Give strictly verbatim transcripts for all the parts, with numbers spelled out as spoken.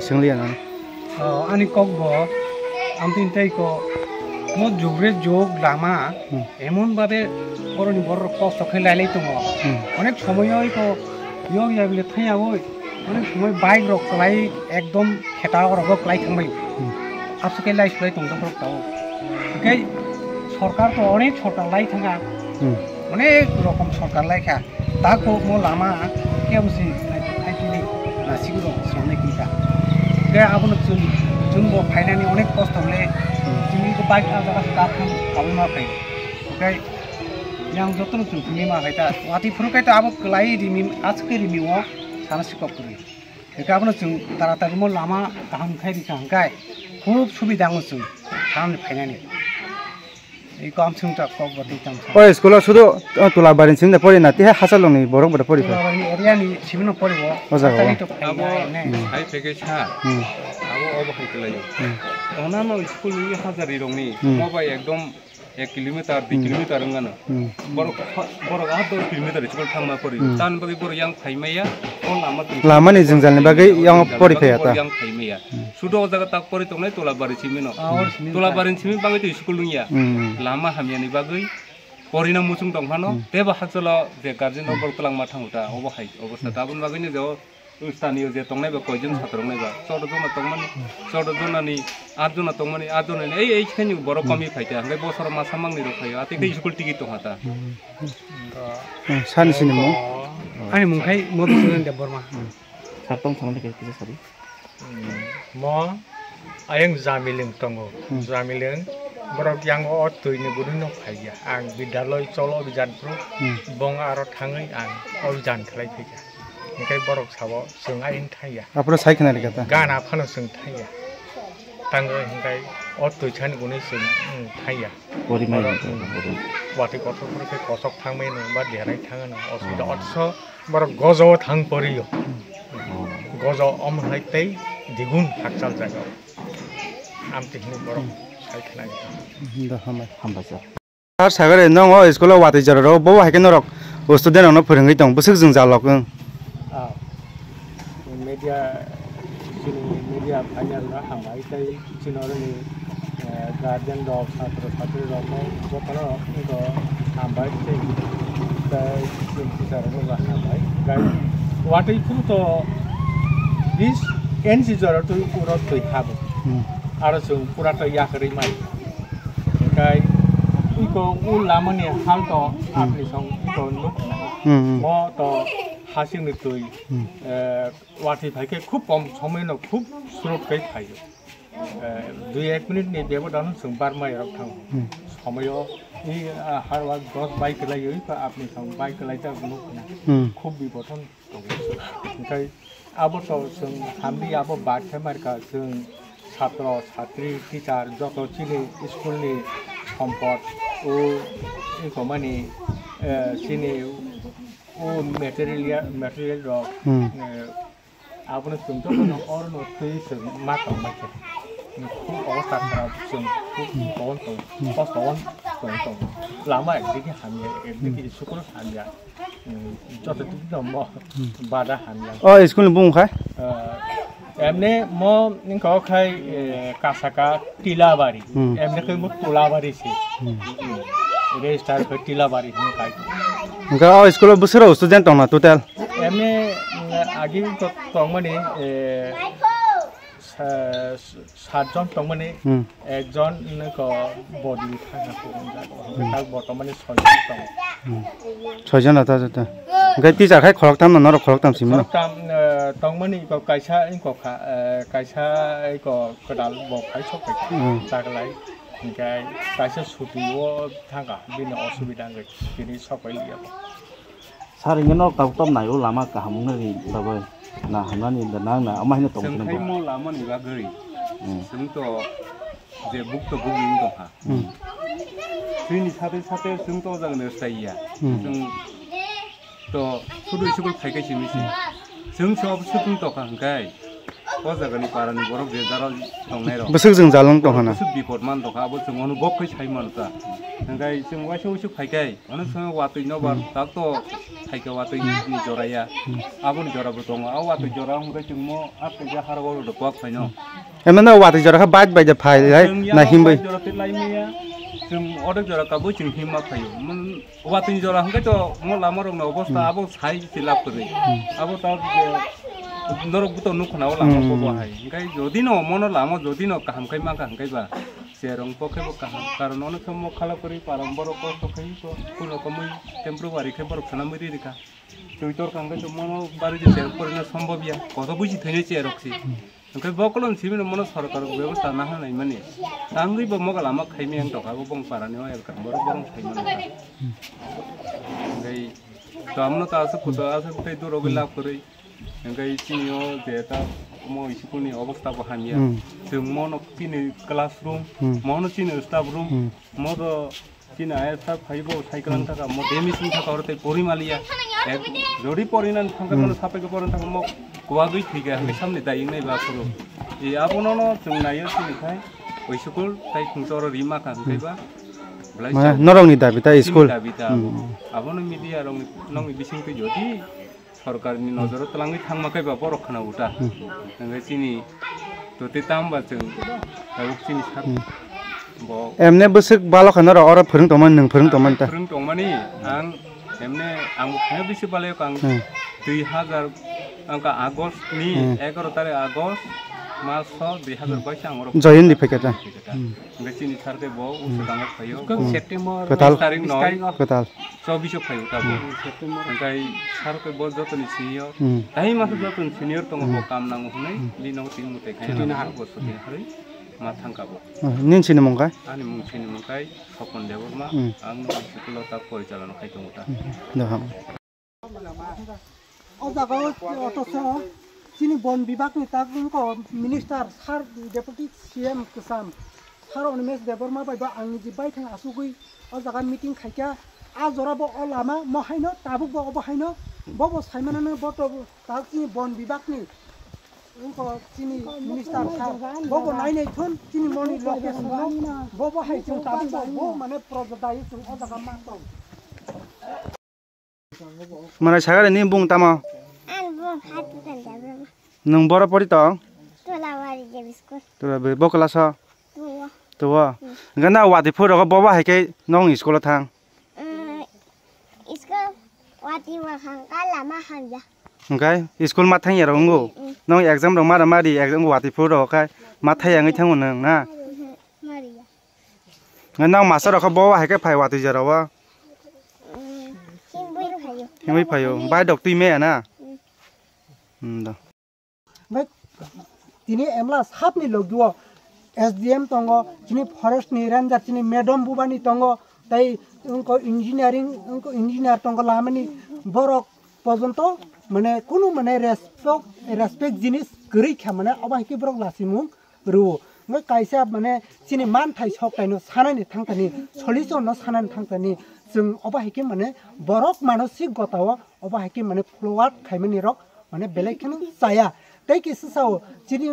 Swngli ang. Oh, ani kok bo, ang tin tei ko, mo jugre jug lama, Hmm. emon babe boroni borok kosto khe lailai tongo. Hmm. Onek somoyo ko, yok ya bile thaya oi, onek somoi bike rok kwlai ekdom kheta rok kwlai thangbai. Hmm. Aswk khe lai sulai tong tong rok tao. Hingke sorkar to onek sorkar lai thanga. Hmm. Onek rokom sorkar lai kha. Tako mo lama kemsi aitini nasik rok sonai kika. Ke abono chwng, chwng bo phainani onek kosto le. Hmm. Chini ko bike a jaga ka kham kabui ma phai. Oke. Yang jotono chwng thangwi ma phai ta. Wati phuru kai ta abo kwlai rimi, aske rimi o sana sikok kwrwi. Hingke abono chwng taratari mo lama kaham khai rikha hingkai khub subida wngo chwng thanani phainani. Eko amswng ta kok bo tei tang sa. O school o sudu, o, Tulabarini simi de pori na, tei Hachalongni borok bo de pori kha. Tulabarini area ni simi no pori bo. O jaga o. Hachali to phai Abo na ne. Hmm. Hai phege sa. Hmm. Abo obo hai kwlaio. Hmm. Onano school ni hajari rokni Hmm. mo bai ekdom ek kilometer, dui Hmm. kilometer wngano. Hmm. Borok, borok ah dos kilometer school thangma pori. Hmm. Tan bagwi borok yang phaimaya, o lama twi Lamani jwngjalni bagwi yang pori phaiya ta. Yang phaimaya. Hmm. Sudo o jaga tak pori tongnai Tulabarini simi no. Ah, or simi Tulabarini simi bagwi twi school wngya. Hmm. Lama hamyani bagwi porina muchung tong phano, Hmm. tebo hakchalo je guardian rok borok twlangma thango ta, obo hai obostha. Hmm. Taboni bagwi no je o Stani o je tongnai ba koijon satrok nai ba, chodo jona tongmani, chodo jonani, at jona tongmani, at jonani, ei, ei, khe ni borok Hmm. komi phai ta, hingke bosoro masa mangni rok phai, ate khe Hmm. school tigi tongha ta. Hmm. Hmm, sani sini mo? Ani mung khai Madhusudan Debbarma. Hmm. Sar tong thangni khe kisa sari. Hmm. Mo ayang Jamiling tongo. Hmm. Jamiling borok yang o twi ni guri no phai ya. Ang Vidyalaya Cholo Abhijan pro, Hmm. bong aro thangwi ang Abhijan khlai phai ya. Hingke borok sabo chwng ayang thangya. Aphuru sai khna rikha ta? Gana phano chwng thangya. Tango hingkai o twi chani gwnwi chwng, mm, thangya. Pori mai Oro, wngkha, mm, pori. Watwi kotor phuru khe kosok thangmano ba derai thangano. Osubida Oh. otso borok gojo thang porio. Oh. Gojo omo hai tei digun hakchal jaga. Amtwi hwnwi borok Hmm. sai khna rikha. Hmm, da hambai. Hambai sir. Sir, sagare, nwng o school o watwi jora rw, bo hai khe norok student rokno phwrwngwi tong, bwswk jwngjal rok wng. Ah, media, chini media final no hambai, tei chini oroni, eh, guardian rok, satro satri rok no jotono hambai, tei, tei chini teacher rok no hambai. Tei watwi phuru to bis inch jora twi uro twi habo. Hmm. Aro chwng pura to yakarwi mai. Kai iko u lamani hal to Hmm. apni song iko nuk na. Hmm, hmm. Mo to Hasingni twi, Hmm. eh, watwi phai khe khub kom somoino khub surut khai phaio. Eh, dui ek minute ni bebodano chwng barma erok thango. Hmm. Somoyo i, ah, harwa dos bai kwlaiwi, apni thang bai kwlai ta nuk na. Hmm. Khub biboton tongo. Hingkhai abo to chwng hamdi abo bad khe marka chwng satro, satri, teacher joto chini school ni sompot o ikomani, eh, chini o material ya, material rok, Hmm. eh, abono chwng jotono orono twi chwng ma tongma khe. Khub obostha kharap chwng khub Hmm. tong tong, Hmm. kosto on tong tong. Lama ekdigi hamya, ekdigi Hmm. school hamya. Hmm, joto twi tongmo Hmm. bada hamya. O school ni bumung khai? Eh, emne mo ningkho khai, eh, kasaka Tilabari. Hmm. Emne khai mo Tulabari se. Hmm. Hmm. Register khai Tilabari hwn khai. Hingkhe o school o bwswk student tongna total? Emne, mm, agi to tongmani, eh, sa-, satjon tongmani, Hmm. ekjon nokho body thangna phukunjak. Hmm. Tak bortomani soijon tongo. Hmm. Soijon ata jata. Hingkhe teacher khai khoroktham no norok khoroktham simi no? Khoroktham, eh, tongmani iko kaisa iko kha, eh, kaisa iko kwdal bo khai sok pai Hmm. taglai. Hingkhe kaisa suti o thangkha bini osubida hingkhe tini sok pai liya. Sir, hingke norok tabuk tamo nai o lama kaham wngna ni bagwi na hamnani da nang na ama hino tong Chwng phino khai ba. Mo lama ni bagwi. Hmm. Chwng to je buk to buk wng tongkha. Hmm. Chwngni sate sate chwng to o jaga ni rwchai ya. Hmm. Chwng to sudui sugul phai kai simi se. Chwng se obo sukung tokha hwnkhe o jaga ni para ni borok je jaro tongnai rok. Bwswk jwng jalwng tongkha na. Bwswk bipot man tokha abo chwng ono bok khai sai man ta. Hwnkhe chwng waisa waisa phai kai. Ono sono watwi nobar Hmm. tak to thaika watwi ni jora ya. Hmm. Aboni jora bo tongo. A watwi jora hwnkhe chwng mo atwi ja haro oro kwak phaino. Emno watwi jora kha bike bai de phai lai Chwng na ya himbai. Watwi jora twi lai maya. Chwng otwi jora kabui chwng himma phaio. Mon watwi jora hwnkhe to mo lama rok no obostha Hmm. abo sai si lab kwrwi. Hmm. Abo ta je norok buto nuk khna o lama Hmm. bobo hai. Hwnkhe jodi no mono lama jodi no kaham khai ma kaham khai ba. Cherong pokhe bo kaham, karon ono khe mokhala kwrwi param borok kosto khai ko, kuno komui temporary khe borok khana mui ri rikha. Twi tor kang khe mono bari je cherok porina sombhob ya, koto buji thwinai cherok si. Hwnkhe bo kolon simi no mono sorkar bebostha na hanai mani. Tangwi bo moga lama khaimi ang tokha bo bong parani o elkar borok borok khai mano. Hwnkhe to amno ta aswk kuto aswk tei duro gwi lab kwrwi. Hingke chini o je ta omo school ni obostha bo hamya. Hmm. Chwng mono chini classroom, Hmm. mono chini staff room, Hmm. mo do chini ayat ta phai bo cycle Hmm. thaka mo demis wng thaka oro tei pori maliya. Ek jodi pori nan thangka Hmm. mono sapai ko pori thaka mo kuagwi thika hingke samni dai wngnai ba phuru. E abono no chwng naio chini khai oi school tai khungsa oro rima kha hingke Hmm. ba. Belai Mane sa- norokni dabi ta chini school. Dabi ta Hmm. abo. Abono media rokni nokni bisingtwi jodi sorkarni nojoro twlangwi thangma khe ba borok khna uta. Hmm. Hwnkhe chini to tei tamo ba chwng tabuk chini sak Hmm. bo Emne bwswk balo khana rok oro phwrwng tongmani, nwng phwrwng tongmani ta? Phwrwng tongmani ang emne ang khna bisi balai ang Hmm. dui hazar angka August ni Hmm. egaroh tarikh August mas so dui hazar bais ang oro Join di phai khe ta? Phai khe ta. Hmm. Hwnkhe chini sir tei bo usu Hmm. tangma phaio. Hmm. September Kwtal. Bis tarik no. Kwtal. Chobbish o phaio tabuk. Hmm. Hwnkhe sir tei bo jotoni senior. Hmm. Tai masa jotoni senior tongo bo Hmm. kam nango hwnwi Hmm. bini nogo tini mwtai khaina Chuti naharwi. Bo chuti naharwi ma thangka bo. Hmm. Nini sini mung kai? Ani mung sini mung kai Sopon Debbarma. Hmm. Ang no school o ta porichalona khai tongo ta. Hmm. Doham. O jaga o othocho chini bon bibak ni tak wngkha minister sir deputy C M kwcham sir Animesh Debbarma bai bo ang niji baithang achugwi o jaga meeting khaikha. A jora bo o lama mo haino tabuk bo obo haino bo bo saimanano bo to tak chini bon bibak ni wngkha chini minister sir bo bo nai nai thun chini moni location no bo bo hai chwng tabuk bo bo mane project dai chwng o jaga ma tong. Mwnai sakha de nini bung tamo? Ang bo hati tanda bro. Nwng boro pori tong? Tulabari J B school. Tulabari, bo class o? Two o. Two o? Hmm. Hwnkhe na watwi phuru rokho bobo hai khe nokni school o thang? Hmm, school watwi bo hangkha lama hamya. Hwnkhe school ma thangya rok wngo? Hmm. Nokni exam rok mara mari exam watwi phuru rokho khai ma thai wngwi thango nwng na? Hmm, mariya. Nang master rok khe bo hai khe phai watwi jora o? Mm, himwi phaio. Himwi phaio. Bai dok twi maya na? Hmm, da. Bai, tini emla sapni logio S D M tongo, chini forest ni ranger, chini madam bubani tongo, tai wngkha engineering, wngkha engineer tongo lamani borok pojonto mane kunu mane respect, respect jinis kwrwi kha mane obo hai khe borok lasimung rwo. Wngkha kaisa mane chini manthai sok taino sanani thangtani, solution no sanani thangtani, chwng obo hai khe mane borok manosik gotao obo hai khe mane forward khaimani rok mane belai kheno chaya. Tei kisa sao chini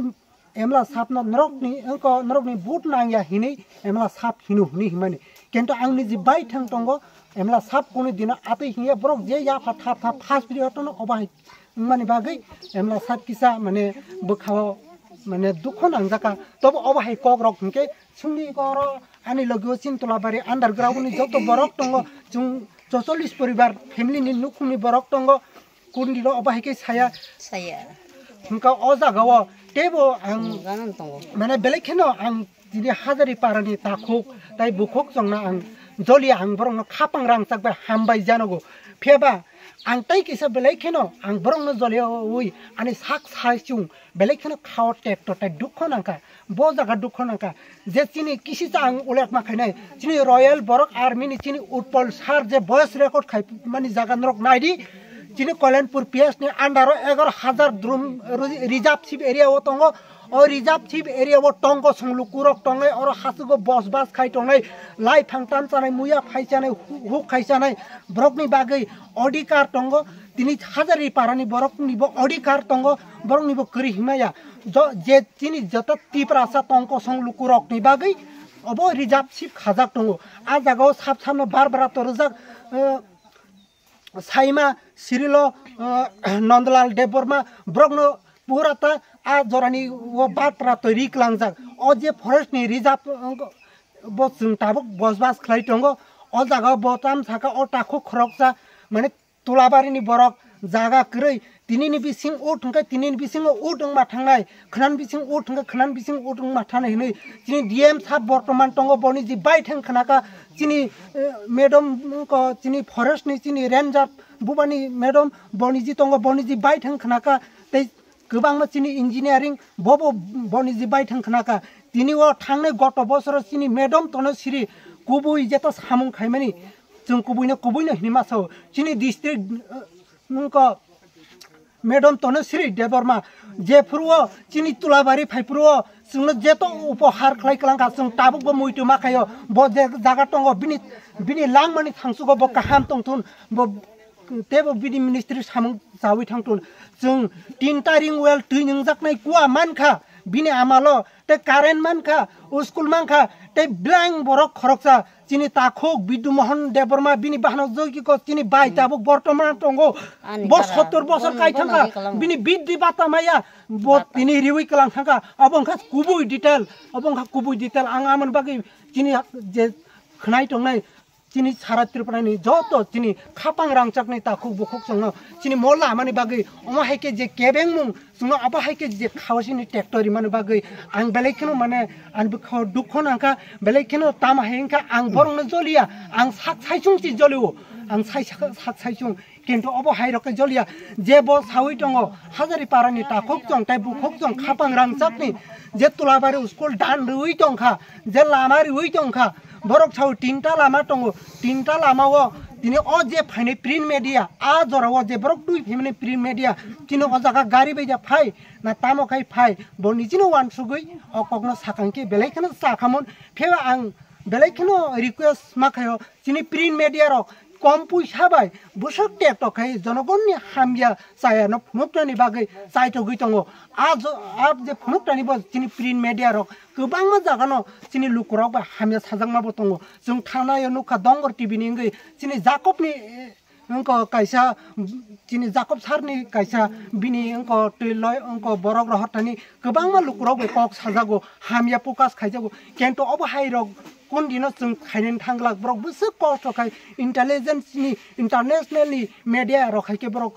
emla sapno norokni, wngkha norokni vote nangya hinwi emla sap hino hinwi himani. Kintu ang niji baithang tongo, emla sap kunu dino atwi hinya borok je yapha thap thap first priority no obo hai wngmani bagwi emla sap kisa mane bwkhao mane dukho nangjaka. Tobo obo hai kok rok hinkhe chwngni oro ani logio chini Tolabari underground ni joto borok tongo, chwng chocholish poribar family ni nukhungni borok tongo. Kundilo obo hai khe saya. Saya. Hwnkha o jagao teibo ang Ang ganang tongo. Mane belai kheno ang tini Hazari parani takhuk tai bukhuk chongna ang joli ang borokno khapang rangchak bai hambai janogo. Phiyaba ang tai kisa belai kheno ang borokno joliui ani sak sai chung belai kheno khao tekto tai dukho nangkha. Bo jaga dukho nangkha je chini kisi cha ang ulek ma khainai, chini Royal Borok Army ni chini Utpal sir je voice record khai mani jaga norok naidi, chini Koilanpur P S ni under o egaroh hazar drum ri-, reserve chief area o tongo. O reserve chief area o tongo songlukurok tongnai, oro hasugo bosbas khai tongnai, lai phang tam chanai, muya phai chanai, hu-, huk khai chanai, borokni bagwi odhikar tongo. Tini Hazari parani boroknibo odhikar tongo, boroknibo kwrwi himaya. Jo-, je chini joto Tiprasa tong kosong lukurokni bagwi obo reserve chief khajak tongo. A jagao sap sapno bar bara torjak, eh, Saima Sirilo, eh, Nondalal Debbarma borokno pura ta a jorani o bar bara twi ri klangjak. O je forest ni reserve, eh, bo chwng tabuk bosbas khlai tongo. O jagao bo tam saka o takhuk khoroksa mane Tulabarini borok jaga kwrwi, tinini bising ut hwnkhe tinini bisingo ut wngma thangnai, khwnani bising ut hwnkhe khwnani bising ut wngma thangnai hwnwi chini D M sir bortoman tongo, boni ji baithang khnakha chini, eh, madam wngkha chini forest ni chini ranger bubani madam boni ji tongo, boni ji baithang khnakha tei kwbangma chini engineering bobo boni ji baithang khnakha. Tini o thangnai goto bosoro chini madam tono siri kubui jeto samung khaimani chwng kubuino kubuino hinwi masa o. Chini district, eh, wngkha madam tono siri Debbarma jephuru o chini Tulabari phaiphuru o chwngno jeto upohar khlai kwlangkha chwng tabukbo muitu ma khaio. Bo je jaga tongo bini, bini langmani thangsugo bo kaham tongthun, bo teibo bini ministry samung chawi thangthun. Chwng tinta ring well twi nungjaknai kua mankha bini amalo, tei current mankha, school mankha, tei blang borok khoroksa chini takhuk Bidhu Mohan Debbarma bini bahano jogiko chini bai tabuk bortoman tongo. Ani bo bara, sottor bosor bon, kai bon thangkha, ani kalang. Bini biddi bata maya, bo bata. Tini riwi kalang thangkha, abo wngkha kubui detail, abo wngkha kubui detail. Ang amoni bagwi chini je khnai tongnai, chini sara Tripura ni joto chini khapang rangchakni takhuk bukhuk chwngno chini mo lamani bagwi omo hai khe je kebengmung chwngno abo hai khe je khawasini tractor rimani bagwi ang belai kheno mane ani bwkhao dukho nangkha, belai kheno tamo hai wngkha ang borokno joliya, ang sak saichung si jolio, ang sai sak, sak saichung. Kintu obo hai rok khe joliya, je bo sawi tongo Hazari parani takhuk chwng tai bukhuk chwng khapang rangchakni je Tulabari school dan riwi tongkha, je lama riwi tongkha, borok sao tinta lama tongo, tinta lama o tini o je phainai print media, a jora o je borok twi phaimani print media, tini o jaga gari bai ja phai na tamo khai phai, bo nijino wansugwi o kokno sakang khe belai kheno sakhamon. Pheba ang belai kheno request ma khaio chini print media rok kom puisa bai bwswk tek tok khai jonogonni hamya chayano phunuknani bagwi chaitogwi tongo. A jo-, a je phunuknani bo chini print media rok kwbangma jagano chini lukurok bai hamya sajakma bo tongo. Chwng thanaio nukha Dongor T V ni wngwi chini Jakobni, eh, wngkha kaisa, chini Jakob sir ni kaisa bini wngkha twi loi wngkha borok rohor thani kwbangma lukurok bai kok sajago, hamya pukas khaijago. Kintu obo hai rok kundino chwng khainani thangglak borok bwswk kosto khai intelligence ni international ni media rok hai khe borok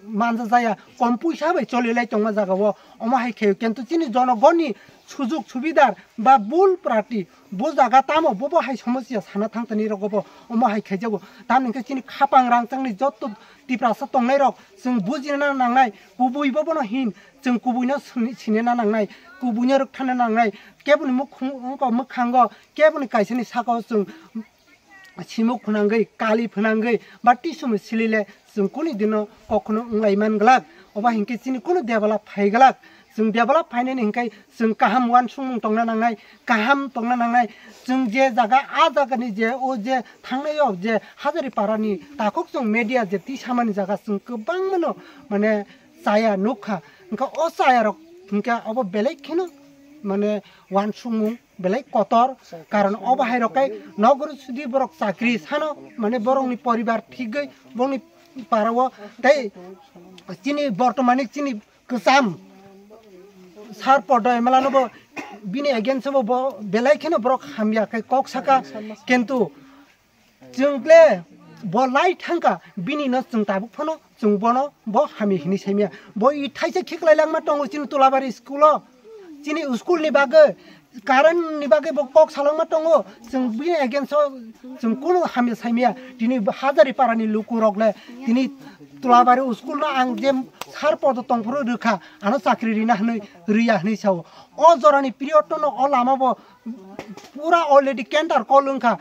manja jaya, kom puisa bai choli lai tongma jaga o, omo hai khe, kintu chini jonogoni sujug subidar ba bul prati bo jaga tamo, bobo hai somosya sana thang tani rok obo, omo hai khe jago. Tamni khe chini khapang rangchakni jotto Tiprasa tongnai rok chwng bujina nangnai, kubui bobono hin chwng kubuino sini-, sinina nangnai, kubuino rwkthana nangnai, keboni mukhung-, wngkha mwkhango, keboni kaisani saka o chwng simuk phwnangwi, kali phwnangwi, ba tisumi silile chwng kuni dino kokno wnglai man glak. Oba hinkhe chini kunu develop phai glak. Chwng develop phainani hinkhe chwng kaham uansukmung tongna nangnai, kaham tongna nangnai. Chwng je jaga, a jagani je, o je thangnai o je Hazari parani takhuk chwng media je tisamani jaga chwng kwbangmano mane chaya nukha. Hinkhe o chayarok hinkhe obo belai kheno mane uansukmung belai kotor, karon obo hai rok kai nogor sudi borok chakri sano, mane borokni poribar thigwi borokni parao tei chini bortomani chini kwcham sar podo emela no bo bini against bo, bo belai kheno borok hamya khai kok saka, kintu chwng ble bo lai thangkha, bini no chwng tabuk phano chwng bono bo hamya hinwi saimya. Bo i thaisa khiklai langma tongo chini Tulabari school o, chini school ni bagwi, current ni bagwi bo kok salangma tongo. Chwng bini against o chwng kunu hamya saimya. Tini Hazari parani luku rok le tini Tulabari school no ang je sar podo tongphuru rwkha, ano chakri rina hinwi, riya hinwi sao. O jorani period no o lama bo pura already tender call wngkha.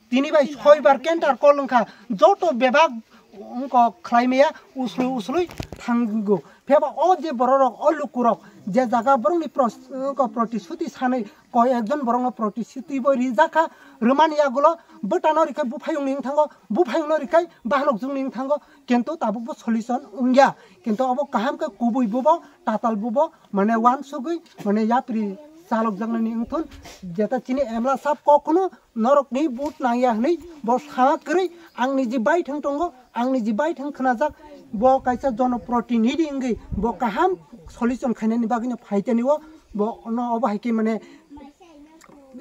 Tini bai soibar tender call wngkha, joto bebak wngkha khlai maya, uslui uslui thango. Phiyaba o je bororok, o lukurok je jaga borokni pros-, wngkha protishuti sanwi koi ekjon borokno protishuti bo rijakha, rwmani yagulo bwtano rikhai buphayungni wngthango, buphayungno rikhai bahanokjwngni wngthango, kintu tabukbo solution wngya. Kintu obo kaham khe kubui bubo, tatal bubo, mane uansugwi, mane yapri chalokjaknani wngthun, jeta chini emla sab kok khunu norokni vote nangya hwnwi bo sama kwrwi, ang niji baithang tongo, ang niji baithang khnajak, bo kaisa jonoprotinidhi wngwi bo kaham solution khainani bagwino phaitani o, bo no obo hai khe mane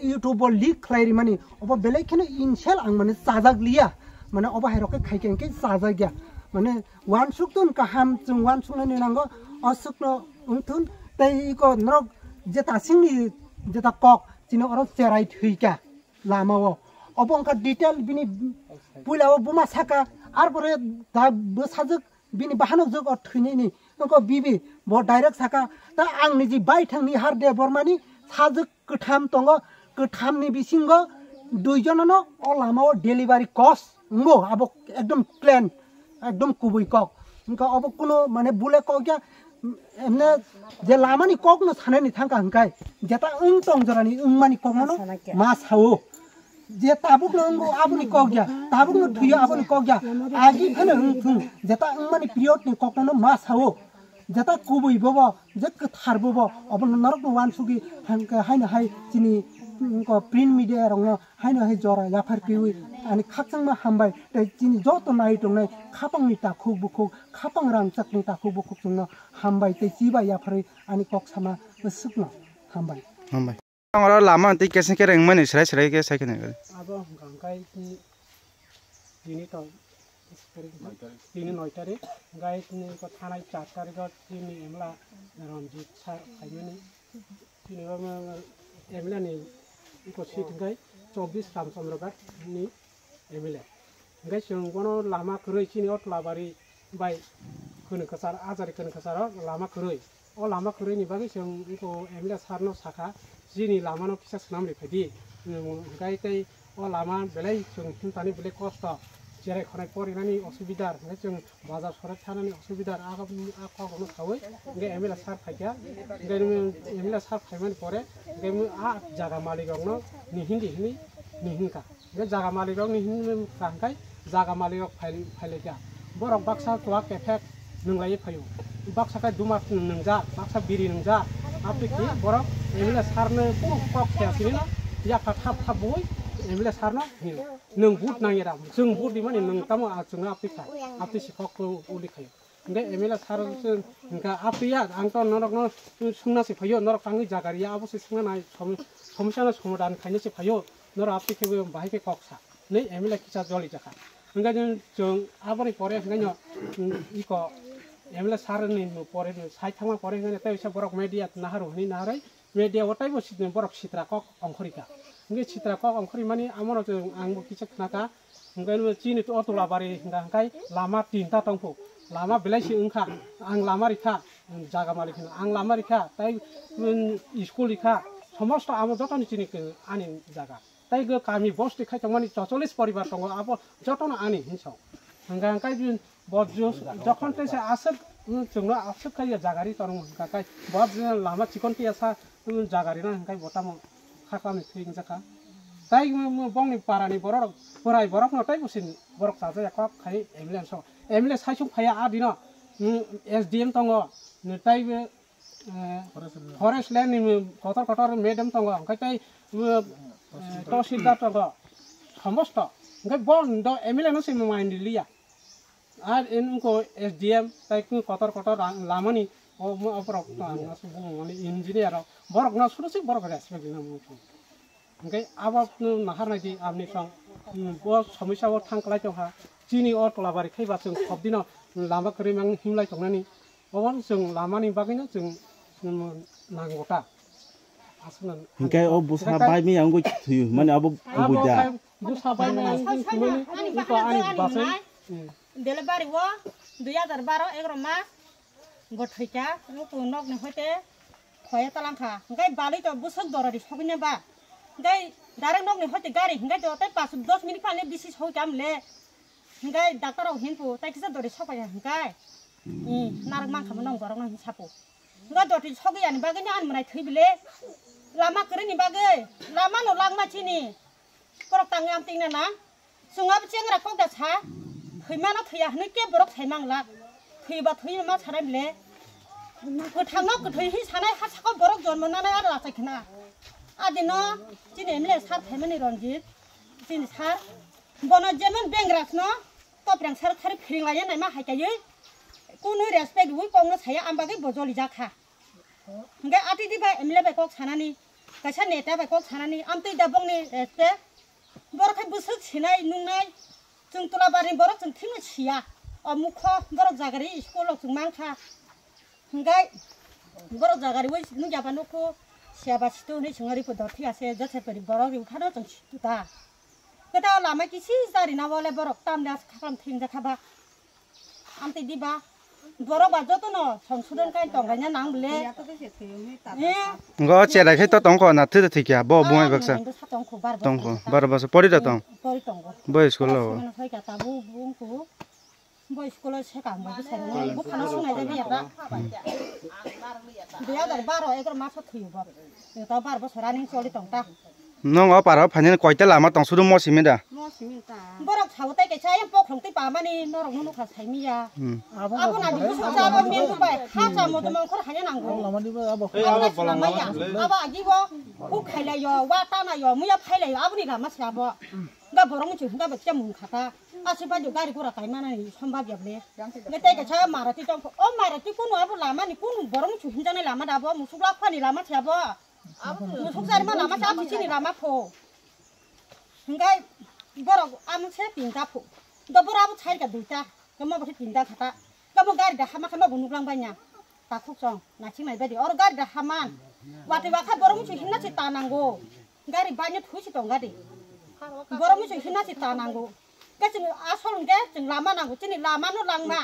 YouTube o leak khlai rimani, obo belai kheno insel ang mane chajak liya, mane obo hai rok khe khai khe hwnkhe chajak ya, mane uansuk tun kaham chwng uansuknani nango, o swkno wngthun tei iko norok jeta singni jeta kok chini oro cherai thwikha. Lama o. Obo wngkha detail bini puila o buma saka, arpore da bwsajwk bini bahanok jwk o thwinini. Wngkha bibi bo direct saka, ta ang niji baithangni har Debbarmani sajwk kwtham tongo, kwthamni bisingo duijonono o lama o delivery cost wngo, abo ekdom clean, ekdom kubui kok. Wngkha obo kuno mane bule kok ya, emne je lamani kokno sanani thangkha hwnkhe, jeta wng tong jorani wngmani kokmano ma sao. Je tabukno wngo aboni kok ya, tabukno thwiyo aboni kok ya, agi phano wng thung, jeta wngmani period ni kokno ma sao. Jeta kubui bobo, je kwthar bobo, obo norokno uansugwi hangkhe haino hai chini, mm, ko print media rokno haino hai jora yaphar piwi ani khakchangma hambai tei chini joto nai tongnai khapangni takhuk bukhuk, khapang rangchakni takhuk bukhuk chwngno hambai tei chiba yapharwi ani kok sama swkno hambai. Hambai. Ang oro lama tei kesen kere wngmani serai serai khe sai kheno. Abo hwnkha hwnkhe tini, tini tong, tini noi tarik, hwnkhe tini ko thanai char tarik o chini emla Ranjit sir phaimani. Chini o emla ni ko seat hwnkhe chobbish Ramchandra Ghat ni M L A. Hingke chwng bono lama kwrwi chini o Tulabari bai Kwrwng Kwchar, Ajari Kwrwng Kwcharo lama kwrwi. O lama kwrwini bagwi chwng wngkho M L A sir no sakha, chini lama no kisa swnam ri phaidi. Hingke tei o lama belai chwng himtani belai kosto. Cherai khonai porinani osubidar, hingke chwng bazar sore thanani osubidar, a, a kok rokno saui, hingke M L A sir phaikha, hingke M L A sir phaimani pore, hingke a jaga malik rokno nihindi hini nihinkha. Hingke jaga malik rok ni hinwi kaham khai jaga malik rok phai, phailaikha. Borok baksa chuwak kephek nwnglaiwi phaio. Baksa khe duma nwngjak, baksa biri nwngjak. Aboni khi borok M L A sir no kunu kok khe sini no yapha thap thap bui M L A sir no hino. Nwng vote nangya da, chwng vote rimani nwng tamo a chwngno aphi kha, aphi si kok uli khaio. Hingke M L A sir se hingka apiya, ang to norok no sungna se phaio, norok tangwi jaga riya, abo se sungna nai som-, somosya no somadan khaina se phaio, norok aphi khe bahai khe kok sa, nei M L A kisa joli jakha. Hingke chwng, chwng aboni pore hingke no, mm, iko M L A sir ni pore sai thangma pore hwnwi tei bisa borok media naharu hwnwi naharwi media o teibo sit-, borok sitra kok ongkhorika. Hwnkhe sitra kok ongkhorwi mani amo no chwng ang bo kisa khnaka. Hwnkhe chini o Tulabari hwnkha hwnkhe lama tinta tongphu. Lama belai se wngkha. Ang lama rikha, jaga malik hwno. Ang lama rikha, tei, um, school rikha. Somosto amo jotoni chini ke-, ani jaga. Tei go kami bosti khai tongmani chocholis poribar tongo, abo jotono ani hinso. Hwnkha hwnkhe bo jo-, jokhon tei se aswk, um, chwngno aswk khai ya jaga ri tongo hwnkha khai bo lama chikon tiya sa, um, jaga rina hwnkhe bo tamo kha kami thwi wngjakha. Tei mo, mo bongni parani borok, borai borokno tei bo sini borok chajak ya kok khai M L A so. M L A saisung phaiya a dino, um, S D M tongo, tei bo, eh, forest land ni kotor kotor madam tongo, hwnkhe tei, eh, tahsildar tongo, somosto. Hwnkhe bo do M L A no se main liya. Ar in ko S D M tei kotor kotor lamani o, o borok no ang asuk bumung mani engineer rok, borok no suru sik borok respect rina mung. Hwnkhe abo no nahar nai di aboni song, um, bo somosya o thang klai tong kha. Chini o Tulabari khai ba chwng khop dino lama kwrwi mang himlai tongnani. Obo chwng lamani bagwino chwng, um, nango ta. Aswkno. Hwnkhe o bwsa bai maya wngwi thwiwi hwnmani abo kubui da. Bwsa bai maya wngwi thwimani wngkha ani bwsai. Delivery o dui hajar baro egaroh mas bo thwikha, nuku nokni hoite khoya talangkha. Hwnkhe balwi to bwswk dorari sogwina ba. Hwnkhe direct nokni hoite gari hwnkhe to tei pas dos minute phano bisi sogwi kamle. Hwnkhe doctor rok hinpu tei kisa dori sokpaiya hwnkhe. Narwk mankha mo nong borok no hinsapu. Hwnkhe doti sogwi ani bagwi no ani mwnai thwi bile. Lama kwrwini bagwi. Lama no langma chini. Borok tangwi amtwina na. Chwng abo chengra kok da sa. Thwimano thwiya hwnwi khe borok sai manglak. Thwiba thwi ma sanai bile. Kwthangno kwthwi hi sanai ha saka borok jonmo nanai aro achai khna. Adino chini M L A sir phaimani Ranjit. Chini sir. Bono jemon bengrasno. Topreng sar khari phiring lai nai ma hai kaiwi. Kunui respect wi kok no saya am bagwi bo joli jakha. Hingke atidi bai M L A bai kok sanani, kaisa neta bai kok sanani, amtwi da bongni respect. Borok hai bwswk sinai nungnai, chwng Tulabarni borok chwng thimwi siya. O mukho borok jagari school rok chwng mankha. Hingke borok jagari wi nukya ba nukhu siya ba situ hinwi chwng ripu dor thik ase, jothe pari borok riphano chwng situ ta. Khe ta lama kisi jari na wale borok tamni as khaklam thim jakha ba. Amtwi diba borok ba jotono songsodon kai tonglaina nang bole. Ngo cherai khe to tongkho na thwi thwi kya bo bumai baksa. Tongkho bar basa pori da tong. Pori tongo. Bo school lo. Soi ka tabu bungku. Bo school o se kang bai bwsai rok no buphano sunai jagwi ya ta. Dui hazar baro egaroh maso thwiyo bo. Eto bar bosor running choli tong ta. Nong o paro phainani koita lama tong sudu mo simi da? Mo simi ta. Borok sao tei kaisa ayang pokhong tei pamani norok no nukha saimi ya. Hmm. Abo na di busuk cha bo men bai ha cha mo dum khor haya nango. Abo lama di bo abo. Abo na sinamai ya. Abo agi bo. Huk khailai yo, wa tana yo, muya phailai yo, aboni lama se abo. Ga borok muchung hinga ba kya mung khata. Asi bai do gari gora kai mana ni sombab ya ble. Nge tei kaisa Maruti tong pho. O Maruti kunu abo lama ni kunu borok muchung hinjani lama da bo, musuk lak phani lama se abo. Musuk sari ma lama se abo chini lama pho. Hingai borok amo se tinta pho. Do borok abo chai ka duita. Kamo bo se tinta khata. Kamo gari da hama khe ma bo nuklang bai nya. Takhuk chong, naising nai badi. Oro gari da haman. Watwi wakha borok muchung himna se ta nango. Gari baino thui se tong gari. Borok muchung himna se ta nango. Khe chwng asol hwnkhe chwng lama nango. Chini lama no langma.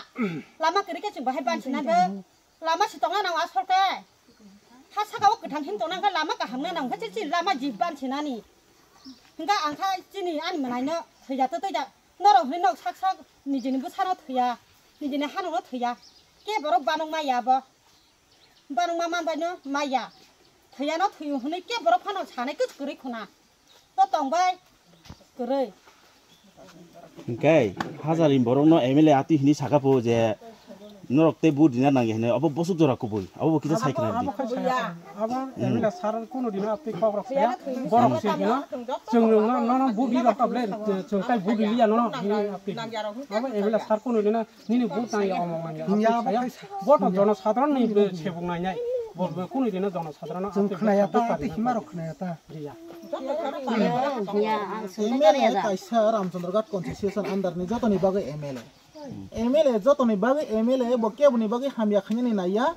Lama kwrwi khe chwng bahai banchina be. Lama se tongna nango asol khe. Ha saka o kwthang him tongna hwnkhe lama kaham na nango. Khe chini lama jib banchina ni. Hwnkhe ang kha chini ani mwnaino thwija twi twi ja. Norok hwnwi nok sak sak nijini bwsano thwiya, nijini hanokno thwiya. Khe borok banok maya bo. Banok ma manbaino maya. Thwiyano thwiyo hwnwi khe borok phano sanai kwch kwrwi khuna. To tongbai kwrwi. Hwnkhe hajarini borokno M L A atwi hwnwi saka pho je norok tei vote rina nangya hwnwi, obo bosok jora kubui, obo bo kisa sai khna di. Abo khe saya, abo M L A sir kunu dino atwi kok rok saya, borok se hino, chwng rok no, no, no, vote ri rok ble, chwng tai vote ri ya no, no, hino atwi. Abo M L A sir kunu dino nini vote nangya, omo nangya, atwi saya, bo to jono sadharon ni sebung nainai, bo, bo kunu dino jono sadharon no atwi khnaya ta, atwi hima rok khnaya ta. Ri ya. Ya, ang M L A kaisa Ramchandra Ghat constituency under ni jotoni bagwi M L A. M L A jotoni bagwi M L A bo keboni bagwi hamya khainani naiya.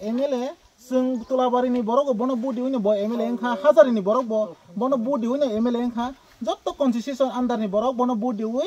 M L A chwng Tulabarini borok bo bono budi wino bo M L A wngkha, Hajarini borok bo bono budi wino M L A wngkha, jotto constitution under ni borok bono budi wi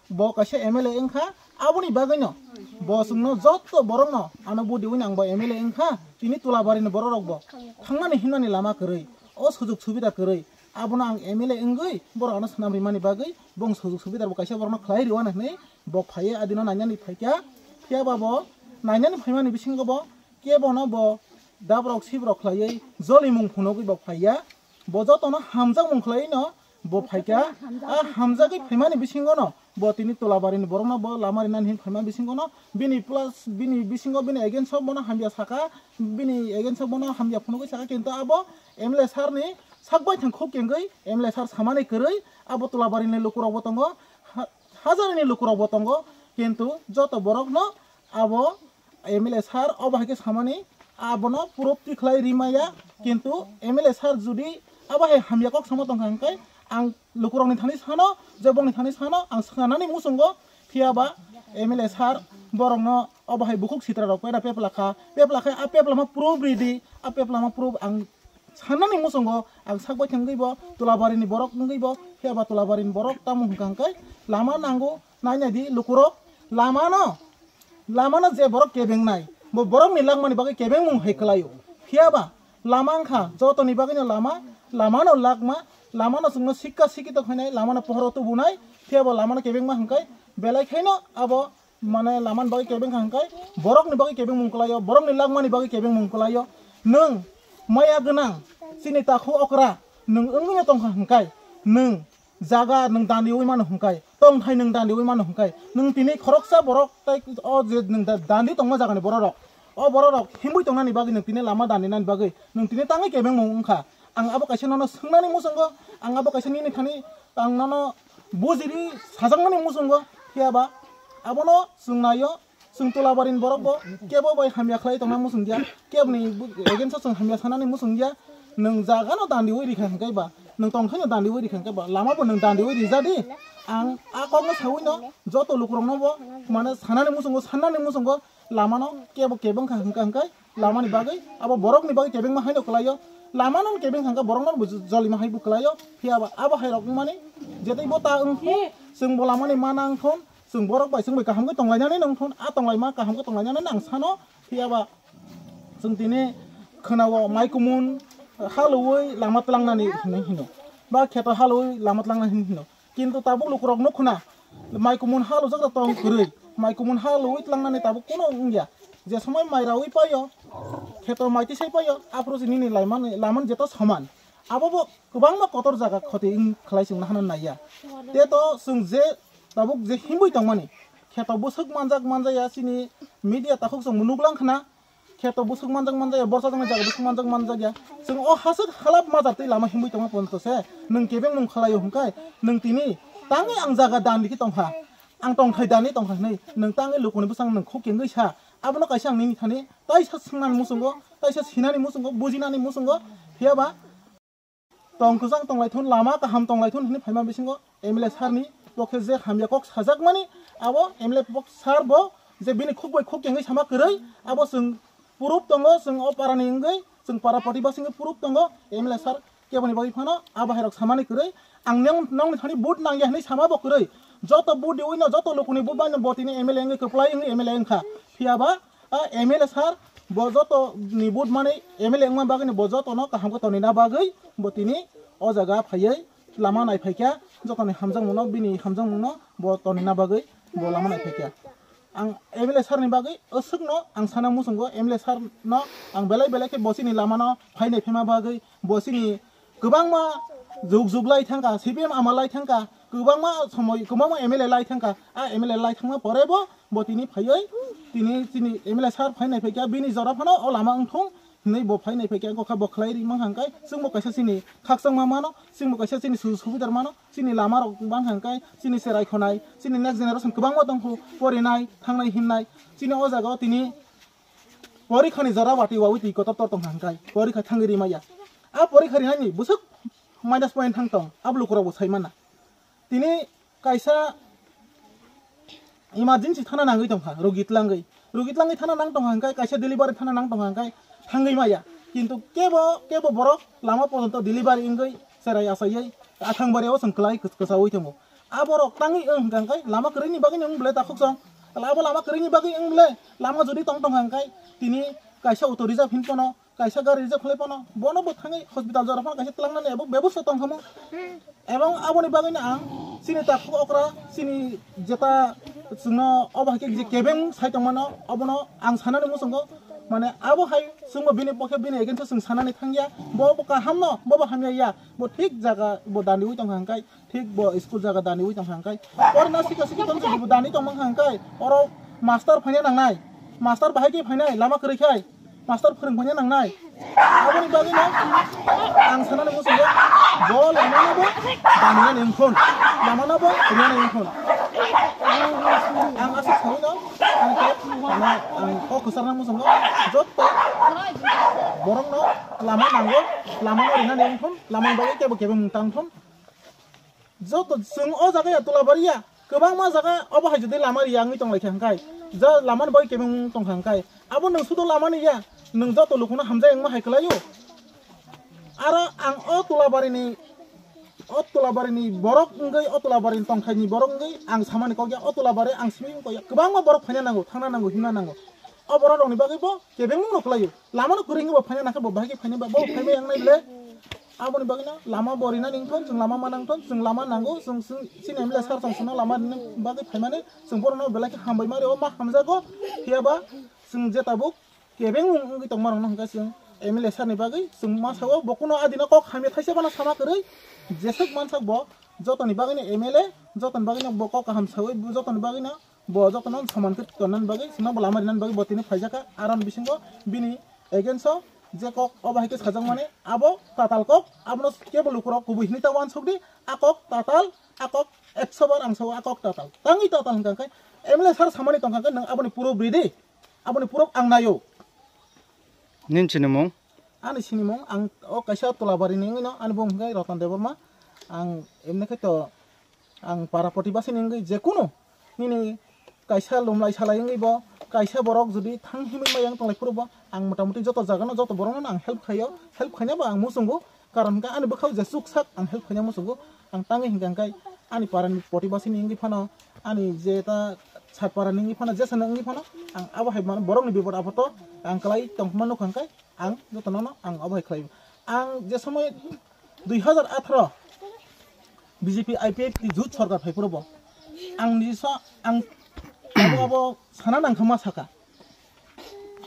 bo kaisa M L A wngkha. Aboni bagwino bo chwngno jotto borokno ano budi wino ang bo M L A wngkha, tini Tulabarini borok rok bo thangnani himnani lama kwrwi, o sujuk subida kwrwi, abono ang M L A wngwi borok ano swnam rimani bagwi bong sujuk subida bo kaisa borokno khlai rwna hwnwi bo phaiwi adino nainani phaikha. Phiya ba bo nainani phaimani bisingo bo kebono bo dabrok sibrok khlaiwi jolimung phunugwi bo phaiya. Bo jotono hamjakmung khlaiwi no bo phaikha. A hamjagwi phaimani bisingo no bo tini Tulabarini borokno bo lama rinani hin phaima bisingo no bini plus bini bisingo bini against o bono hamya saka, bini against o bono hamya phunugwi saka, kintu abo M L A sir ni sak bai thang khuk kengwi M L A sir samani kwrwi abo Tulabarini lukurok bo tongo. Ha-, Hajarini lukurok bo tongo, kintu joto borokno abo M L A sir obo hai khe samani abono proof tikhlai rimaya, kintu M L A sir judi abo hai hamya kok sama tongkha hwnkhe ang lukurokni thani sano, je bongni thani sano ang swngnani muchungo, phiya ba M L A sir borokno obo hai bukhuk sitra rok pera pepla kha, pepla khe a pepla ma proof ridi, a pepla ma proof ang Sanani muchungo ang sak bai thangwi bo Tulabarini borok wngwi bo, phiya ba Tulabarini borok tamo hwnkha hwnkhe lama nango, nainai di lukurok, lamano, lamano je borok kebengnai, bo borokni langmani bagwi kebengmung hai kwlaio. Phiya ba lama wngkha jotoni bagwino lama, lamano lakma, lamano chwngno sikka sikito khainai, lamano pohoro tubunai, phiya ba lamano kebengma hwnkhe belai khaino abo mane lamani bagwi kebeng kha hwnkhe borokni bagwi kebeng mung kwlaio, borokni langmani bagwi kebeng mung kwlaio. Nwng maya gwnang, chini takhu okra, nwng wngwino tongkha hwnkhe, nwng jaga nwng dandiwi mano hwnkhe, tongthai nwng dandiwi mano hwnkhe, nwng tini khoroksa borok tei o je nwng da-, dandi tongma jagani bororok, o bororok himwi tongnani bagwi nwng tini lama dandinani bagwi nwng tini tangwi kebeng mung wngkha. Ang abo kaisa nono swngnani muchungo, ang abo kaisa nini thani ang nono bujiri sajakmani muchungo, phiya ba abono chwng naio, chwng Tulabarini borok bo kebo bai hamya khlai tongna muchung dia, keboni bu-, against o chwng hamya sanani muchung dia, nwng jagano dandiwi rikha hwnkhe ba, nwng tongthaino dandiwi rikha hwnkhe ba, lama bo nwng dandiwi rijadi, ang a kokno sawino joto lukurokno bo mane sanani muchungo, sannani muchungo, lamano kebo kebeng kha hwnkha hwnkhe, lamani bagwi abo borokni bagwi kebengma haino kwlaio, lamano kebeng thangkha borokno bo jolima hai bo kwlaio, phiya ba abo hai rok wngmani jetai bo ta wngkhu, chwng bo lamani mana wngthun, chwng borok bai chwng bai kaham khe tonglainani wngthun, a tonglaima kaham khe tonglainani ang sano, phiya ba chwng tini khwnao mai kumun halwi lama tlangnani hinwi hino, ba kheto halwi lama tlangnani hinwi hino. Kintu tabuk lukurok nukhuna, mai kumun halujak da tong kwrwi, mai kumun halwi tlangnani tabuk kuno wngya. Je somoi mai rawi paio, kheto mai tisai paio, aphuru se nini laimani, laman jeto soman. Abo bo kwbangma kotor jaga khoti wng khlai chwng nahana naiya. Te to chwng je tabuk je himwi tongmani, kheto bwswk manjak manjaya chini media takhuk chwng nuklang khna, kheto bwswk manjak manjakya, borsa jaknai jaga bwswk manjak manjakya. Chwng o haswk halap majak twi lama himwi tongma ponto se nwng kebeng mung khlaio hwnkhe nwng tini tangwi ang jaga dan dikhe tongkha, ang tongthai dani tongkha hwnwi nwng tangwi lukuni bwsang nwng khuk kengwi sa. Abono kaisa ang nini thani taisa swngnani muchungo, taisa sinani muchungo, bujinani muchungo, phiya ba tong kwchang tonglaithun, lama kaham tonglaithun hwnwi phaima bisingo M L A sir ni pokhe je hamya kok sajakmani, abo M L A pok sir bo je bini khuk bai khuk kengwi sama kwrwi, abo chwng proof tongo, chwng o para ni wngwi, chwng para protibasi wngwi proof tongo, M L A sir keboni bagwi phano abo hai rok samani kwrwi, ang neng, nongni thani vote nangya hwnwi sama bo kwrwi, joto vote diwi no, joto lukuni vote bai no bo tini M L A wngwi kwplai wngwi M L A wngkha, phiya ba a M L A sir bo joto ni vote mani M L A wngma bagwi ni bo joto no kaham khe tonina bagwi bo tini o jaga phaiwi lama nai phaikha, joto ni hamjakmung no, bini hamjakmung no bo tonina bagwi bo lama nai phaikha. Ang M L A sir ni bagwi aswk no ang sana muchungo, M L A sir no ang belai belai khe bo chini lama no phainai phaima bagwi bo chini kwbangma jug jug lai thangkha, C P M ama lai thangkha, kwbangma somoi kwbangma M L A lai thangkha, a M L A lai thangma pore bo, bo tini phaiwi, tini chini M L A sir phainai phaikha, bini jora phano o lama wngthung hinwi bo phainai phaikha, wngkha bo khlai ri mankha hwnkhe, chwngbo kaisa chini khakchangma mano, chwngbo kaisa chini sujuk subidar mano, chini lama rok mankha hwnkhe, chini cherai khonai, chini next generation kwbangma tongkhu, porinai, thangnai, himnai, chini o jaga o tini Porikha ni jora watwi wawi twi kotor tor tong hwnkhe porikha thangwi rimaya. A porikha rinani bwswk minus point thang tong, abo lukurok bo sai mana. Tini kaisa emergency thana nangwi tongkha, rogi tlangwi. Rogi tlangwi thana nang tongkha hwnkhe, kaisa delivery thana nang tongkha hwnkhe thangwi maya. Kintu kebo, kebo borok lama porjonto delivery wngwi cherai achaiwi athang bario chwng kwlai kwchaui tongo. A borok tangwi wng hwnkhe lama kwrwini bagwino wng bwle takhuk chwng. Abo lama kwrwini bagwi wng bwle lama jodi tong tongkha hwnkhe tini kaisa auto reserve hin pono kaisa gari reserve khlai pono, bono bo thangwi hospital jora phano kaisa twlangnani abo bebosta tong kha mo. Ebong aboni bagwino ang chini takhuk okra, chini jeta chwngno obo hai khe je kebeng sai tongmano, obono ang sanani muchungo, mane abo hai chwngbo bini pokhe bini against o chwng sanani thangya, bo bo kaham no, bo bo hamya ya, bo thik jaga bo daniwi tongkha hwnkhe, thik bo school jaga daniwi tongkha hwnkhe, oro na sikha sikhi tong bo dani tongmang kha hwnkhe, oro master phaina nangnai, master bahai khe phainai, lama kwrwi khai. Master phwrwng phanya nangnai. Aboni bagwino ang sanani muchungo bo lamano bo daniyani wngthun, lamano bo rinani wngthun. Ang aswk saui no, ang khe, ano, ang kok kwcharna muchungo joto borokno lama nango, lamano rinani wngthun, lamani bagwi kebo kebo mung tangthun. Joto chwng o jaga ya Tulabari ya, kwbangma jaga obo hai jodi lama riya wngwi tonglaikha hwnkhe, ja lamani bai kebeng tongkha hwnkhe, abo nwng sudo lamani ya, nwng joto lukuno hamjak wngma hai kwlaio. Aro ang o Tulabarini, o Tulabarini borok wngwi, o Tulabarini tongthaini borok wngwi ang samani kok ya, o Tulabari ang simi wngkha ya, kwbangma borok phaina nango, thangna nango, himna nango. O borok rokni bagwi bo kebengmung rok kwlaio. Lama no kwrwi wngwi bo phaina nangkhe bo bahai khe phaina ba bo phaima yang nai le. Aboni bagwi no lama bo rinani wngthon, chwng lama ma nangthon, chwng lama nango, chwng chwng chini M L A sir tong sono lama rinani bagwi phaimani chwng borok no belai khe hambai ma rio, ma hamjago. Phiya ba chwng je tabuk kebengmung wngwi tongma rok no hwnkhe chwng M L A sir ni bagwi chwng ma sao bo kuno adino kok hamya thaisa bono sama kwrwi jeswk mansak bo jotoni bagwi no M L A jotoni bagwi no bo kok kaham saui jotoni bagwi no Bo jotono soman khe tonnani bagwi, chwngno bo lama rinani bagwi bo tini phaijak kha. Aron bisingo bini against o je kok obo hai khe sajakmani, abo tatal kok, abono kebo lukurok kubui hinwi ta uansuk di, a kok tatal, a kok ekso bar ang sao, a kok tatal. Tangwi tatal hwnkha khe, M L A sir samani tongkha khe, nwng aboni proof ridi, aboni proof ang naio. Nini sinimung? Ani sinimung, ang o kaisa Tulabarini wngwi no, ani bumung hwnkhe Ratan Debbarma. Ang emni khe to, ang para protibasi ni wngwi jekunu nini kaisa lumlai salai wngwi bo, kaisa borok jodi thang himwi maya wng tonglai phuru bo, ang motamuti joto jagano, joto borokno ang help khaio, help khaina bo ang muchungo, karon hwnkhe ani bwkhao jesuk sak ang help khaina muchungo, ang tangwi hwnkha hwnkhe ani parani protibasi ni wngwi phano, ani je ta sat parani wngwi phano, jesano wngwi phano, ang abo hai mano borokni bipod apod o ang kwlai tongma nukha hwnkhe, Ang jotono no ang abo hai khlai. Ang je somoi dui hazar atharo B J P I P F T jut sorkar phai phuru bo ang ni sa ang abo abo sana nang kha ma saka.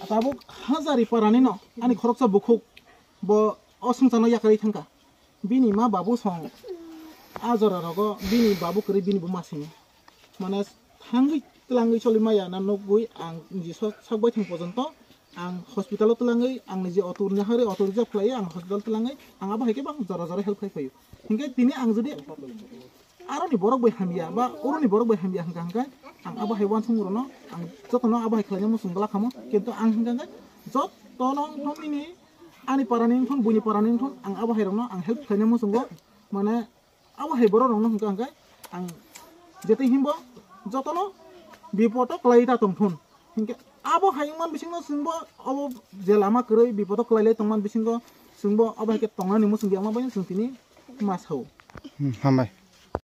Tabuk Hazari parani no ani khoroksa bukhuk bo o swngcharno yakarwi thangkha. Bini ma babu song a jora rogo bini babu kwrwi bini buma simi. Mane thangwi twlangwi choli maya na nukgwi ang niji sak bai thang porjonto ang hospital o twlangwi ang niji auto rina hari auto reserve khlaiwi ang hospital twlangwi ang abo hai khe bang jora jora help khai phaio. Hinkhe tini ang jodi aroni borok bai hamya ba oroni borok bai hamya hwnkha hwnkhe ang abo hai uansukmung rokno ang jotono abo hai khlaina muchung glak kha mo. Kintu ang hwnkha hwnkhe jotono wngthong nini ani parani wngthong buini parani wngthong ang abo hai rokno ang help khlaina muchungo mane Abo hai borok rokno hwnkha hwnkhe ang jetai himbo jotono bipodo kwlai ta tongthun. Hinkhe abo hai wngman bisingno chwngbo abo je lama kwrwi bipodo kwlai lai tongman bisingo chwngbo abo hai khe tongnani muchungya wngma bai chwng tini ma sao. Hmm, hambai.